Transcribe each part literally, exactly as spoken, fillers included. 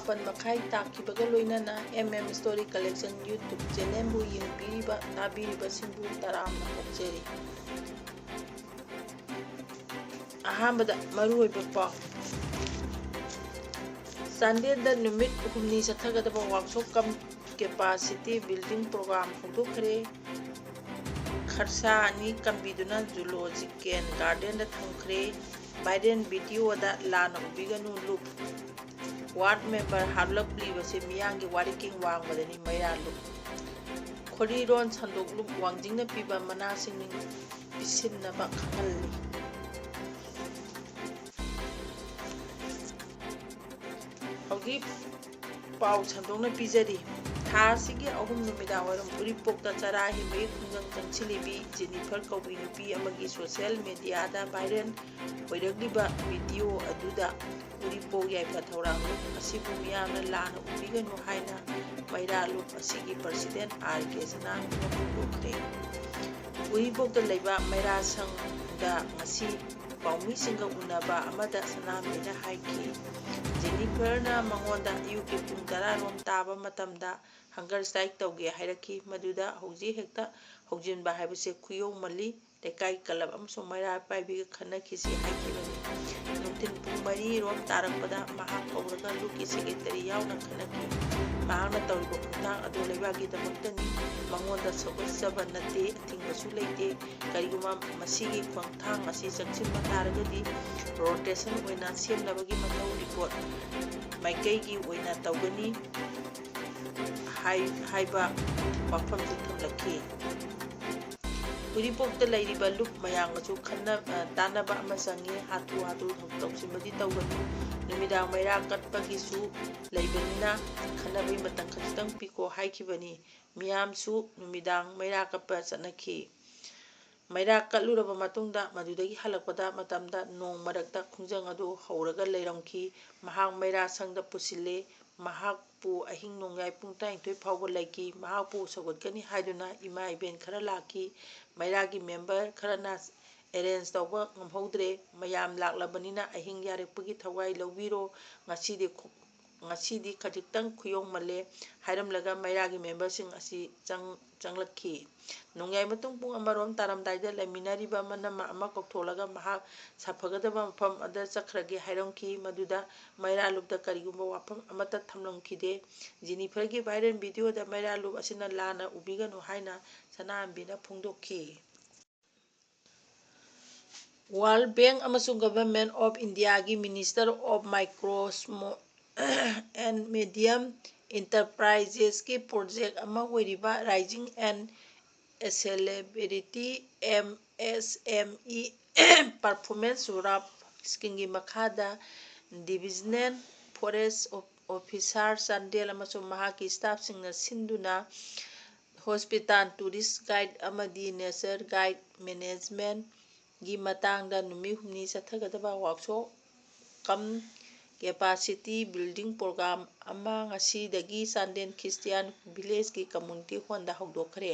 ꯃꯥꯄꯟ ꯃꯈꯥꯏ ꯇꯥꯈꯤꯕꯒ ꯂꯣꯏꯅꯅ M M Story Collection YouTube channelꯕꯨ ꯌꯦꯡꯕꯤꯔꯤꯕ, ꯇꯥꯕꯤꯔꯤꯕꯁꯤꯡꯕꯨ ꯇꯔꯥꯝꯅ ꯑꯣꯛꯆꯔꯤ꯫ ꯑꯍꯥꯟꯕꯗ ꯃꯔꯨꯑꯣꯏꯕ ꯄꯥꯎ꯫ ꯆꯥꯟꯗꯦꯜꯗ ꯅꯨꯃꯤꯠ ꯍꯨꯝꯅꯤ ꯆꯠꯊꯒꯗꯕ workshop cum capacity building program ꯍꯧꯗꯣꯛꯈ꯭ꯔꯦ꯫ ꯈꯔꯁꯥ ꯑꯅꯤ ꯀꯝꯕꯤꯗꯨꯅ Zoological Gardenꯗ ꯊꯝꯈ꯭ꯔꯦ꯫ Viral videoꯗ ꯂꯥꯟꯅ ꯎꯕꯤꯒꯅꯨ, ꯂꯨꯞ꯫ Ward member ꯍꯥꯞꯂꯛꯂꯤꯕꯁꯦ ꯃꯤꯌꯥꯝꯒꯤ ꯋꯥꯔꯤꯀꯤꯡ ꯋꯥꯡꯃꯗꯅꯤ, ꯃꯩꯔꯥ ꯂꯨꯞ꯫ ꯈꯣꯔꯤꯔꯣꯟ ꯁꯟꯗꯣꯛ ꯂꯨꯞ ꯋꯥꯡꯖꯤꯡꯅ ꯄꯤꯕ ꯃꯅꯥꯁꯤꯡ ꯄꯤꯁꯤꯟꯅꯕ ꯈꯪꯍꯜꯂꯤ꯫ ꯍꯧꯖꯤꯛ ꯄꯥꯎ ꯁꯟꯗꯣꯛꯅ ꯄꯤꯖꯔꯤ꯫ ꯊꯥ ꯑꯁꯤꯒꯤ ꯑꯍꯨꯝ ꯅꯨꯃꯤꯗꯥꯡ ꯋꯥꯏꯔꯝ ꯎꯔꯤꯄꯣꯛꯇ ꯆꯔꯥ ꯍꯦꯟꯕꯒꯤ ꯈꯣꯡꯖꯪ ꯆꯪꯁꯤꯜꯂꯤꯕꯤ ꯖꯦꯅꯤꯐꯔ ꯀꯧꯕꯤ ꯅꯨꯄꯤ ꯑꯃꯒꯤ social mediaꯗ viral ꯑꯣꯏꯔꯛꯂꯤꯕ video ꯑꯗꯨꯗ ꯎꯔꯤꯄꯣꯛ ꯌꯥꯏꯐ ꯊꯧꯔꯥꯡ ꯂꯨꯞ ꯑꯁꯤꯕꯨ ꯃꯤꯌꯥꯝꯅ ꯂꯥꯟꯅ ꯎꯕꯤꯒꯅꯨ ꯍꯥꯏꯅ ꯃꯩꯔꯥ ꯂꯨꯞ ꯑꯁꯤꯒꯤ president R K ꯁꯅꯥꯃꯤꯅ ꯐꯣꯡꯗꯣꯛꯈ꯭ꯔꯦ꯫ ꯎꯔꯤꯄꯣꯛꯇ ꯂꯩꯕ ꯃꯩꯔꯥ ꯁꯪꯗ ꯉꯁꯤ ꯄꯥꯎꯃꯤꯁꯤꯡꯒ ꯎꯅꯕ ꯑꯃꯗ ꯁꯅꯥꯃꯤꯅ ꯍꯥꯏꯈꯤ, ꯖꯦꯅꯤꯐꯔꯅ ꯃꯉꯣꯟꯗ ꯑꯌꯨꯛꯀꯤ ꯄꯨꯡ ꯇꯔꯥ ꯔꯣꯝ ꯇꯥꯕ ꯃꯇꯝꯗ hunger strike ꯇꯧꯒꯦ ꯍꯥꯏꯔꯛꯈꯤ꯫ ꯃꯗꯨꯗ ꯍꯧꯖꯤꯛ ꯍꯦꯛꯇ ꯍꯧꯖꯤꯟꯕ ꯍꯥꯏꯕꯁꯦ ꯈꯨꯌꯧꯃꯜꯂꯤ꯫ ꯂꯩꯀꯥꯏ club ꯑꯃꯁꯨꯡ ꯃꯩꯔꯥ ꯄꯥꯏꯕꯤꯒ ꯈꯟꯅꯈꯤꯁꯤ ꯍꯥꯏꯈꯤꯕꯅꯤ꯫ ꯅꯨꯡꯊꯤꯜ ꯄꯨꯡ ꯃꯔꯤ ꯔꯣꯝ ꯇꯥꯔꯛꯄꯗ ꯃꯍꯥꯛ ꯀꯧꯔꯒ ꯂꯨꯞꯀꯤ secretary ꯌꯥꯎꯅ ꯈꯟꯅꯈꯤ꯫ ꯃꯍꯥꯛꯅ ꯇꯧꯔꯤꯕ ꯈꯣꯡꯊꯥꯡ ꯑꯗꯨ ꯂꯩꯕꯥꯛꯀꯤꯗꯃꯛꯇꯅꯤ꯫ ꯃꯉꯣꯟꯗ ꯁꯧꯒꯠꯆꯕ ꯅꯠꯇꯦ, ꯑꯊꯤꯡꯕꯁꯨ ꯂꯩꯇꯦ꯫ ꯀꯔꯤꯒꯨꯝꯕ ꯃꯁꯤꯒꯤ ꯈꯣꯡꯊꯥꯡ ꯑꯁꯤ ꯆꯪꯁꯤꯟꯕ ꯇꯥꯔꯒꯗꯤ rotation ꯑꯣꯏꯅ ꯁꯦꯝꯅꯕꯒꯤ ꯃꯊꯧ report ꯃꯥꯏꯀꯩꯒꯤ ꯑꯣꯏꯅ ꯇꯧꯒꯅꯤ ꯍꯥꯏ-, ꯍꯥꯏꯕ ꯋꯥꯐꯝꯁꯨ ꯊꯝꯂꯛꯈꯤ꯫ ꯎꯔꯤꯄꯣꯛꯇ ꯂꯩꯔꯤꯕ ꯂꯨꯞ ꯃꯌꯥꯝꯒꯁꯨ ꯈꯟꯅ-, ꯑ, ꯇꯥꯟꯅꯕ ꯑꯃ ꯆꯪꯉꯤ꯫ ꯍꯥꯊꯨ ꯍꯥꯊꯨ ꯇꯧꯁꯤꯟꯕꯗꯤ ꯇꯧꯒꯅꯨ꯫ ꯅꯨꯃꯤꯗꯥꯡ ꯃꯩꯔꯥ ꯀꯠꯄꯒꯤꯁꯨ ꯂꯩꯕꯅꯤꯅ ꯈꯟꯅꯕꯒꯤ ꯃꯇꯝ ꯈꯖꯤꯛꯇꯪ ꯄꯤꯈꯣ ꯍꯥꯏꯈꯤꯕꯅꯤ꯫ ꯃꯤꯌꯥꯝꯁꯨ ꯅꯨꯃꯤꯗꯥꯡ ꯃꯩꯔꯥ ꯀꯠꯄ ꯆꯠꯅꯈꯤ꯫ ꯃꯩꯔꯥ ꯀꯠꯂꯨꯔꯕ ꯃꯇꯨꯡꯗ ꯃꯗꯨꯗꯒꯤ ꯍꯜꯂꯛꯄꯗ ꯃꯇꯝꯗ ꯅꯣꯡ ꯃꯔꯛꯇ ꯈꯣꯡꯖꯪ ꯑꯗꯨ ꯍꯧꯔꯒ ꯂꯩꯔꯝꯈꯤ꯫ ꯃꯍꯥꯛ ꯃꯩꯔꯥ ꯁꯪꯗ ꯄꯨꯁꯤꯜꯂꯦ꯫ ꯃꯍꯥꯛꯄꯨ ꯑꯍꯤꯡ ꯅꯣꯡꯌꯥꯏ ꯄꯨꯡ ꯇꯔꯥꯅꯤꯊꯣꯏ ꯐꯥꯎꯕ ꯂꯩꯈꯤ꯫ ꯃꯍꯥꯛꯄꯨ ꯁꯧꯒꯠꯀꯅꯤ ꯍꯥꯏꯗꯨꯅ ꯏꯃꯥ ꯏꯕꯦꯟ ꯈꯔ ꯂꯥꯛꯈꯤ꯫ ꯃꯩꯔꯥꯒꯤ member ꯈꯔꯅ arrange ꯇꯧꯕ ꯉꯝꯍꯧꯗ꯭ꯔꯦ꯫ ꯃꯌꯥꯝ ꯂꯥꯛꯂꯕꯅꯤꯅ ꯑꯍꯤꯡ ꯌꯥꯔꯦꯛꯄꯒꯤ ꯊꯋꯥꯏ ꯂꯧꯕꯤꯔꯣ꯫ ꯉꯁꯤꯗꯤ ꯈꯣ-, ꯉꯁꯤꯗꯤ ꯈꯖꯤꯛꯇꯪ ꯈꯨꯌꯧꯃꯜꯂꯦ" ꯍꯥꯏꯔꯝꯂꯒ ꯃꯩꯔꯥꯒꯤ ꯃꯦꯝꯕꯔꯁꯤꯡ ꯑꯁꯤ ꯆꯪ-, ꯆꯪꯂꯛꯈꯤ꯫ ꯅꯣꯡꯌꯥꯏ ꯃꯇꯨꯡ ꯄꯨꯡ ꯑꯃꯔꯣꯝ ꯇꯥꯔꯝꯗꯥꯏꯗ ꯂꯩꯃꯤꯟꯅꯔꯤꯕ ꯑꯃꯅ ꯃ-, ꯑꯃ ꯀꯧꯊꯣꯛꯂꯒ ꯃꯍꯥꯛ ꯁꯥꯐꯒꯗꯕ ꯃꯐꯝ ꯑꯗ ꯆꯠꯈ꯭ꯔꯒꯦ ꯍꯥꯏꯔꯝꯈꯤ꯫ ꯃꯗꯨꯗ ꯃꯩꯔꯥ ꯂꯨꯞꯇ ꯀꯔꯤꯒꯨꯝꯕ ꯋꯥꯐꯝ ꯑꯃꯠꯇ ꯊꯝꯂꯝꯈꯤꯗꯦ꯫ ꯖꯤꯅꯤꯐꯔꯒꯤ viral videoꯗ ꯃꯩꯔꯥ ꯂꯨꯞ ꯑꯁꯤꯅ ꯂꯥꯟꯅ ꯎꯕꯤꯒꯅꯨ ꯍꯥꯏꯅ ꯁꯅꯥꯍꯟꯕꯤꯅ ꯐꯣꯡꯗꯣꯛꯈꯤ꯫ World Bank ꯑꯃꯁꯨꯡ Government of Indiaꯒꯤ Minister of Micro, Small and Medium Enterpriseski project ꯑꯃ ꯑꯣꯏꯔꯤꯕ Raising and Accelerating MSME Performance Roadmap schemeꯒꯤ ꯃꯈꯥꯗ Divisional Forest Officer ꯆꯥꯟꯗꯦꯜ ꯑꯃꯁꯨꯡ ꯃꯍꯥꯛꯀꯤ staffꯁꯤꯡꯅ ꯁꯤꯟꯗꯨꯅ hospital, tourist guide ꯑꯃꯗꯤ nature guide managementꯒꯤ ꯃꯇꯥꯡꯗ ꯅꯨꯃꯤꯠ ꯍꯨꯝꯅꯤ ꯆꯠꯊꯒꯗꯕ workshop cum capacity building program ꯑꯃ ꯉꯁꯤꯗꯒꯤ Chandel Christian Villageꯀꯤ community hallꯗ ꯍꯧꯗꯣꯛꯈ꯭ꯔꯦ꯫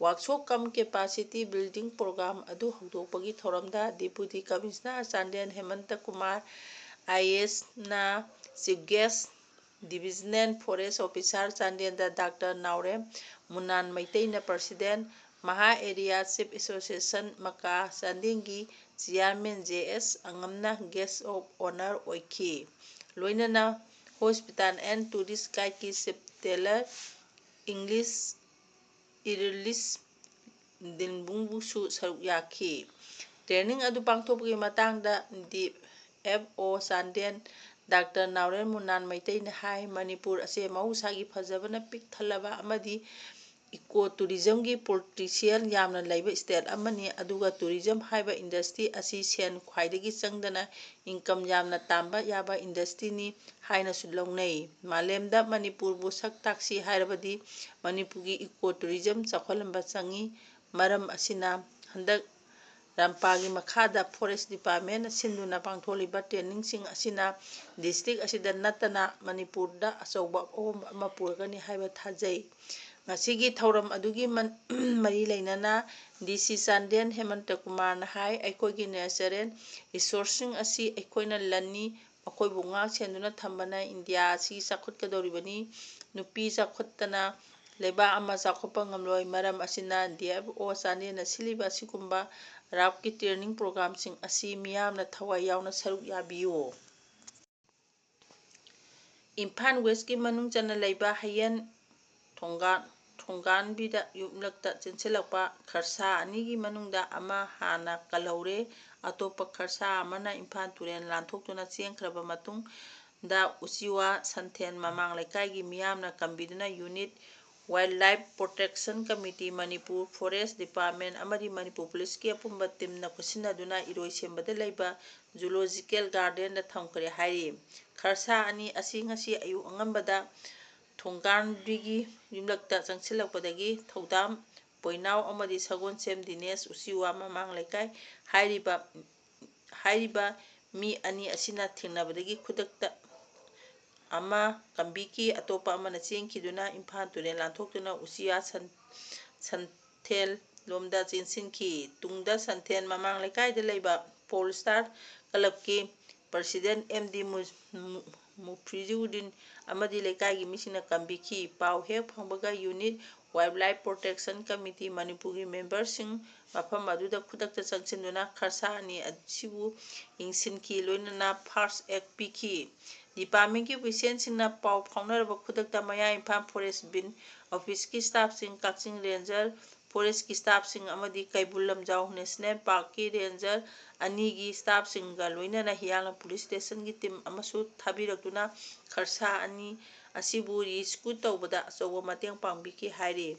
Workshop cum capacity building program ꯑꯗꯨ ꯍꯧꯗꯣꯛꯄꯒꯤ ꯊꯧꯔꯝꯗ Deputy Commissioner Chandel ꯍꯦꯃꯟꯇ Kumar IASꯅ chief guest, Divisional Forest Officer ꯆꯥꯟꯗꯦꯜꯗ Doctor ꯅꯥꯎꯔꯦꯝ ꯃꯨꯅꯥꯟ ꯃꯩꯇꯩꯅ President, Maha Area Chief Association ꯃꯀꯥ ꯆꯥꯟꯗꯦꯜꯒꯤ Chairman JS ꯑꯉꯝꯅ Guest of Honour ꯑꯣꯏꯈꯤ꯫ ꯂꯣꯏꯅꯅ hospital and tourist guideꯀꯤ Chief Tailor English Irilis ꯗꯤꯟꯕꯨꯡꯕꯨꯁꯨ ꯁꯔꯨꯛ ꯌꯥꯈꯤ꯫ Training ꯑꯗꯨ ꯄꯥꯡꯊꯣꯛꯄꯒꯤ ꯃꯇꯥꯡꯗ DFO Chandel Doctor ꯅꯥꯎꯔꯦꯝ ꯃꯨꯅꯥꯟ ꯃꯩꯇꯩꯅ ꯍꯥꯏ, ꯃꯅꯤꯄꯨꯔ ꯑꯁꯦ ꯃꯍꯧꯁꯥꯒꯤ ꯐꯖꯕꯅ ꯄꯤꯛ ꯊꯜꯂꯕ ꯑꯃꯗꯤ eco tourismꯒꯤ potential ꯌꯥꯝꯅ ꯂꯩꯕ state ꯑꯃꯅꯤ, ꯑꯗꯨꯒ tourism ꯍꯥꯏꯕ industry ꯑꯁꯤ ꯁꯦꯟ ꯈ꯭ꯋꯥꯏꯗꯒꯤ ꯆꯪꯗꯅ income ꯌꯥꯝꯅ ꯇꯥꯟꯕ ꯌꯥꯕ industryꯅꯤ ꯍꯥꯏꯅꯁꯨ ꯂꯧꯅꯩ꯫ ꯃꯥꯂꯦꯝꯗ ꯃꯅꯤꯄꯨꯔꯕꯨ ꯁꯛ ꯇꯥꯛꯁꯤ ꯍꯥꯏꯔꯕꯗꯤ ꯃꯅꯤꯄꯨꯔꯒꯤ eco tourism ꯆꯥꯎꯈꯠꯍꯟꯕ ꯆꯪꯏ꯫ ꯃꯔꯝ ꯑꯁꯤꯅ ꯍꯟꯗꯛ ꯔꯝꯄꯥꯒꯤ ꯃꯈꯥꯗ Forest Departmentꯅ ꯁꯤꯟꯗꯨꯅ ꯄꯥꯡꯊꯣꯛꯂꯤꯕ trainingꯁꯤꯡ ꯑꯁꯤꯅ district ꯑꯁꯤꯗ ꯅꯠꯇꯅ ꯃꯅꯤꯄꯨꯔꯗ ꯑꯆꯧꯕ ꯑꯍꯣꯡꯕ ꯑꯃ ꯄꯨꯔꯛꯀꯅꯤ ꯍꯥꯏꯕ ꯊꯥꯖꯩ꯫ ꯉꯁꯤꯒꯤ ꯊꯧꯔꯝ ꯑꯗꯨꯒꯤ ꯃꯟ-, ꯃꯔꯤ ꯂꯩꯅꯅ DC ꯆꯥꯟꯗꯦꯜ ꯍꯦꯃꯟꯇ ꯀꯨꯃꯥꯔꯅ ꯍꯥꯏ, ꯑꯩꯈꯣꯏꯒꯤ natural resourceꯁꯤꯡ ꯑꯁꯤ ꯑꯩꯈꯣꯏꯅ ꯂꯟꯅꯤ, ꯃꯈꯣꯏꯕꯨ ꯉꯥꯛ ꯁꯦꯟꯗꯨꯅ ꯊꯝꯕꯅ ꯏꯟꯗꯤꯌꯥ ꯑꯁꯤ ꯆꯥꯎꯈꯠꯀꯗꯧꯔꯤꯕꯅꯤ꯫ ꯅꯨꯄꯤ ꯆꯥꯎꯈꯠꯇꯅ ꯂꯩꯕꯥꯛ ꯑꯃ ꯆꯥꯎꯈꯠꯄ ꯉꯝꯂꯣꯏ꯫ ꯃꯔꯝ ꯑꯁꯤꯅ ꯗꯤ ꯑꯦꯐ ꯑꯣ ꯆꯥꯟꯗꯦꯜꯅ ꯁꯤꯜꯂꯤꯕ ꯑꯁꯤꯒꯨꯝꯕ ꯔꯥꯞꯀꯤ training programꯁꯤꯡ ꯑꯁꯤ ꯃꯤꯌꯥꯝꯅ ꯊꯋꯥꯏ ꯌꯥꯎꯅ ꯁꯔꯨꯛ ꯌꯥꯕꯤꯌꯨ꯫ ꯏꯝꯐꯥꯜ ꯋꯦꯁꯀꯤ ꯃꯅꯨꯡ ꯆꯟꯅ ꯂꯩꯕ ꯍꯌꯦꯟ ꯊꯣꯡꯒꯥꯟ-, ꯊꯣꯡꯒꯥꯟꯕꯤꯗ ꯌꯨꯝꯂꯛꯇ ꯆꯦꯟꯁꯤꯜꯂꯛꯄ ꯈꯔꯁꯥ ꯑꯅꯤꯒꯤ ꯃꯅꯨꯡꯗ ꯑꯃ ꯍꯥꯟꯅ ꯀꯜꯍꯧꯔꯦ꯫ ꯑꯇꯣꯞꯄ ꯈꯔꯁꯥ ꯑꯃꯅ ꯏꯝꯐꯥꯜ ꯇꯨꯔꯦꯜ ꯂꯥꯟꯊꯣꯛꯇꯨꯅ ꯆꯦꯟꯈ꯭ꯔꯕ ꯃꯇꯨꯡꯗ ꯎꯆꯤꯋꯥ ꯁꯟꯊꯦꯟ ꯃꯃꯥꯡ ꯂꯩꯀꯥꯏꯒꯤ ꯃꯤꯌꯥꯝꯅ ꯀꯟꯕꯤꯗꯨꯅ unit Wildlife Protection Committee, Manipur Forest Department ꯑꯃꯗꯤ ꯃꯅꯤꯄꯨꯔ ꯄꯨꯂꯤꯁꯀꯤ ꯑꯄꯨꯟꯕ teamꯅ ꯈꯨꯠꯁꯤꯟꯅꯗꯨꯅ ꯏꯔꯣꯏꯁꯦꯝꯕꯗ ꯂꯩꯕ Zoological Gardenꯗ ꯊꯝꯈ꯭ꯔꯦ ꯍꯥꯏꯔꯤ꯫ ꯈꯔꯁꯥ ꯑꯅꯤ ꯑꯁꯤ ꯉꯁꯤ ꯑꯌꯨꯛ ꯑꯉꯟꯕꯗ ꯊꯣꯡꯒꯥꯟꯕꯤꯒꯤ ꯌꯨꯝꯂꯛꯇ ꯆꯪꯁꯤꯜꯂꯛꯄꯗꯒꯤ ꯊꯧꯗꯥꯝ ꯄꯣꯏꯅꯥꯎ ꯑꯃꯗꯤ ꯁꯒꯣꯜꯁꯦꯝ ꯗꯤꯅꯦꯁ ꯎꯆꯤꯋꯥ ꯃꯃꯥꯡ ꯂꯩꯀꯥꯏ ꯍꯥꯏꯔꯤꯕ, ꯍꯥꯏꯔꯤꯕ ꯃꯤ ꯑꯅꯤ ꯑꯁꯤꯅ ꯊꯦꯡꯅꯕꯗꯒꯤ ꯈꯨꯗꯛꯇ ꯑꯃ ꯀꯝꯕꯤꯈꯤ, ꯑꯇꯣꯞꯄ ꯑꯃꯅ ꯆꯦꯟꯈꯤꯗꯨꯅ ꯏꯝꯐꯥꯜ ꯇꯨꯔꯦꯜ ꯂꯥꯟꯊꯣꯛꯇꯨꯅ ꯎꯆꯤꯋꯥ ꯁꯟ-, ꯁꯟꯊꯦꯜ ꯂꯣꯝꯗ ꯆꯦꯟꯁꯤꯟꯈꯤ꯫ ꯇꯨꯡꯗ ꯁꯟꯊꯦꯜ ꯃꯃꯥꯡ ꯂꯩꯀꯥꯏꯗ ꯂꯩꯕ Four Star Clubꯀꯤ President M D ꯃꯨ-, ꯃꯨ-, ꯃꯨꯐꯤꯖꯨꯗꯤꯟ ꯑꯃꯗꯤ ꯂꯩꯀꯥꯏꯒꯤ ꯃꯤꯁꯤꯡꯅ ꯀꯟꯕꯤꯈꯤ꯫ ꯄꯥꯎ ꯍꯦꯛ ꯐꯪꯕꯒ unit Wildlife Protection Committee ꯃꯅꯤꯄꯨꯔꯒꯤ memberꯁꯤꯡ ꯃꯐꯝ ꯑꯗꯨꯗ ꯈꯨꯗꯛꯇ ꯆꯪꯁꯤꯟꯗꯨꯅ ꯈꯔꯁꯥ ꯑꯅꯤ ꯑꯁꯤꯕꯨ ꯌꯦꯡꯁꯤꯟꯈꯤ, ꯂꯣꯏꯅꯅ first aid ꯄꯤꯈꯤ꯫ Departmentꯀꯤ officialꯁꯤꯡꯅ ꯄꯥꯎ ꯐꯥꯎꯅꯔꯕ ꯈꯨꯗꯛꯇ ꯃꯌꯥꯏ ꯏꯝꯐꯥꯜ Forest Beat officeꯀꯤ staffꯁꯤꯡ, ꯀꯛꯆꯤꯡ Ranger Forestꯀꯤ staffꯁꯤꯡ ꯑꯃꯗꯤ ꯀꯩꯕꯨꯜ ꯂꯝꯖꯥꯎ National Parkꯀꯤ ranger ꯑꯅꯤꯒꯤ staffꯁꯤꯡꯒ ꯂꯣꯏꯅꯅ ꯍꯤꯌꯥꯡꯂꯝ police stationꯒꯤ team ꯑꯃꯁꯨ ꯊꯥꯕꯤꯔꯛꯇꯨꯅ ꯈꯔꯁꯥ ꯑꯅꯤ ꯑꯁꯤꯕꯨ rescue ꯇꯧꯕꯗ ꯑꯆꯧꯕ ꯃꯇꯦꯡ ꯄꯥꯡꯕꯤꯈꯤ ꯍꯥꯏꯔꯤ꯫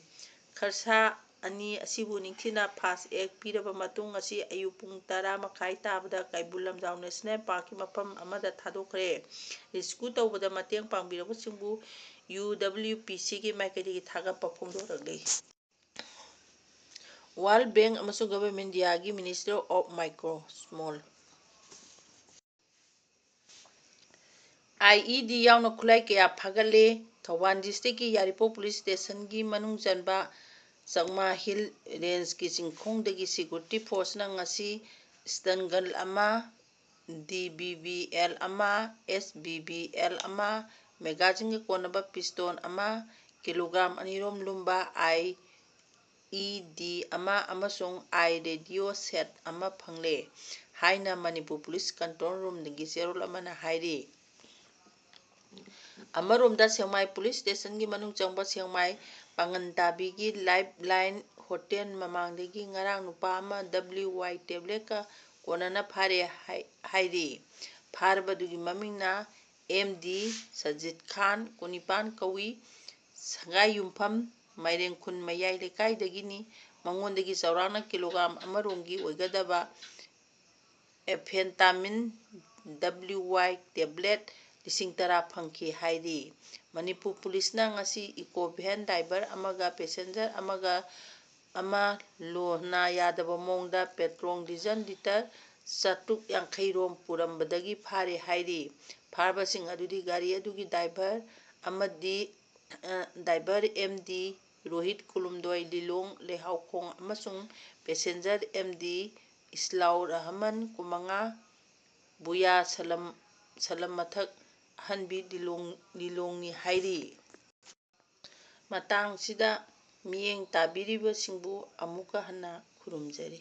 ꯈꯔꯁꯥ ꯑꯅꯤ ꯑꯁꯤꯕꯨ ꯅꯤꯡꯊꯤꯅ first aid ꯄꯤꯔꯕ ꯃꯇꯨꯡ, ꯉꯁꯤ ꯑꯌꯨꯛ ꯄꯨꯡ ꯇꯔꯥ ꯃꯈꯥꯏ ꯇꯥꯕꯗ ꯀꯩꯕꯨꯜ ꯂꯝꯖꯥꯎ National Parkꯀꯤ ꯃꯐꯝ ꯑꯃꯗ ꯊꯥꯗꯣꯛꯈ꯭ꯔꯦ꯫ Rescue ꯇꯧꯕꯗ ꯃꯇꯦꯡ ꯄꯥꯡꯕꯤꯔꯕꯁꯤꯡꯕꯨ ꯌꯨ ꯗꯕ꯭ꯂꯤꯎ ꯄꯤ ꯁꯤꯒꯤ ꯃꯥꯏꯀꯩꯗꯒꯤ ꯊꯥꯒꯠꯄ ꯐꯣꯡꯗꯣꯔꯛꯂꯤ꯫ World Bank ꯑꯃꯁꯨꯡ Government of Indiaꯒꯤ Ministry of Micro, Small, I E D ꯌꯥꯎꯅ ꯈꯨꯠꯂꯥꯏ ꯀꯌꯥ ꯐꯥꯒꯠꯂꯦ꯫ ꯊꯧꯕꯥꯜ districtꯀꯤ ꯌꯥꯏꯔꯤꯄꯣꯛ police stationꯒꯤ ꯃꯅꯨꯡ ꯆꯟꯕ ꯆꯛꯃꯥ Hill Rangeꯀꯤ ꯆꯤꯡꯈꯣꯡꯗꯒꯤ security forceꯅ ꯉꯁꯤ stun gun ꯑꯃ, D B B L ꯑꯃ, S B B L ꯑꯃ, magazine ꯀꯣꯟꯅꯕ pistol ꯑꯃ, kilogram ꯑꯅꯤꯔꯣꯝ ꯂꯨꯝꯕ I E D ꯑꯃ ꯑꯃꯁꯨꯡ I radio set ꯑꯃ ꯐꯪꯂꯦ ꯍꯥꯏꯅ ꯃꯅꯤꯄꯨꯔ police control roomꯗꯒꯤ ꯆꯦꯔꯣꯜ ꯑꯃꯅ ꯍꯥꯏꯔꯤ꯫ ꯑꯃꯔꯣꯝꯗ ꯁꯦꯛꯃꯥꯏ police stationꯒꯤ ꯃꯅꯨꯡ ꯆꯪꯕ ꯁꯦꯛꯃꯥꯏ ꯄꯥꯉꯟ ꯇꯥꯕꯤꯒꯤ Lifeline hotel ꯃꯃꯥꯡꯗꯒꯤ ꯉꯔꯥꯡ ꯅꯨꯄꯥ ꯑꯃ W Y tabletꯀ ꯀꯣꯟꯅꯅ ꯐꯥꯔꯦ ꯍꯥꯏ-, ꯍꯥꯏꯔꯤ꯫ ꯐꯥꯔꯕꯗꯨꯒꯤ ꯃꯃꯤꯡꯅ M D ꯁꯖꯤꯠ ꯈꯥꯟ, ꯀꯨꯟꯅꯤꯄꯥꯟ ꯀꯧꯏ꯫ ꯁꯪꯒꯥꯏ ꯌꯨꯝꯐꯝ ꯃꯥꯏꯔꯦꯡꯈꯨꯟ ꯃꯌꯥꯏ ꯂꯩꯀꯥꯏꯗꯒꯤꯅꯤ꯫ ꯃꯉꯣꯟꯗꯒꯤ ꯆꯥꯎꯔꯥꯛꯅ kilogram ꯑꯃꯔꯣꯝꯒꯤ ꯑꯣꯏꯒꯗꯕ amphetamine W Y tablet ꯂꯤꯁꯤꯡ ꯇꯔꯥ ꯐꯪꯈꯤ ꯍꯥꯏꯔꯤ꯫ ꯃꯅꯤꯄꯨꯔ policeꯅ ꯉꯁꯤ eco van driver ꯑꯃꯒ passenger ꯑꯃꯒ ꯑꯃ ꯂꯣꯟꯅ ꯌꯥꯗꯕ ꯃꯑꯣꯡꯗ petrol diesel litre ꯆꯥꯇ꯭ꯔꯨꯛ ꯌꯥꯡꯈꯩ ꯔꯣꯝ ꯄꯨꯔꯝꯕꯗꯒꯤ ꯐꯥꯔꯦ ꯍꯥꯏꯔꯤ꯫ ꯐꯥꯔꯕꯁꯤꯡ ꯑꯗꯨꯗꯤ ꯒꯥꯔꯤ ꯑꯗꯨꯒꯤ driver ꯑꯃꯗꯤ, ꯑ, driver M D ꯔꯣꯍꯤꯠ ꯀꯨꯂꯨꯝꯗꯣꯏ, ꯂꯤꯂꯣꯡ ꯂꯩꯍꯥꯎꯈꯣꯡ, ꯑꯃꯁꯨꯡ passenger M D ꯏꯁꯂꯥꯎ ꯔꯍꯃꯟ, ꯀꯨꯟꯃꯉꯥ, ꯕꯨꯌꯥ ꯁꯂꯝ, ꯁꯂꯝ ꯃꯊꯛ ꯑꯍꯟꯕꯤ ꯂꯤꯂꯣꯡ, ꯂꯤꯂꯣꯡꯅꯤ ꯍꯥꯏꯔꯤ꯫ ꯃꯇꯥꯡꯁꯤꯗ ꯃꯤꯠꯌꯦꯡ ꯇꯥꯕꯤꯔꯤꯕꯁꯤꯡꯕꯨ ꯑꯃꯨꯛꯀ ꯍꯟꯅ ꯈꯨꯔꯨꯝꯖꯔꯤ꯫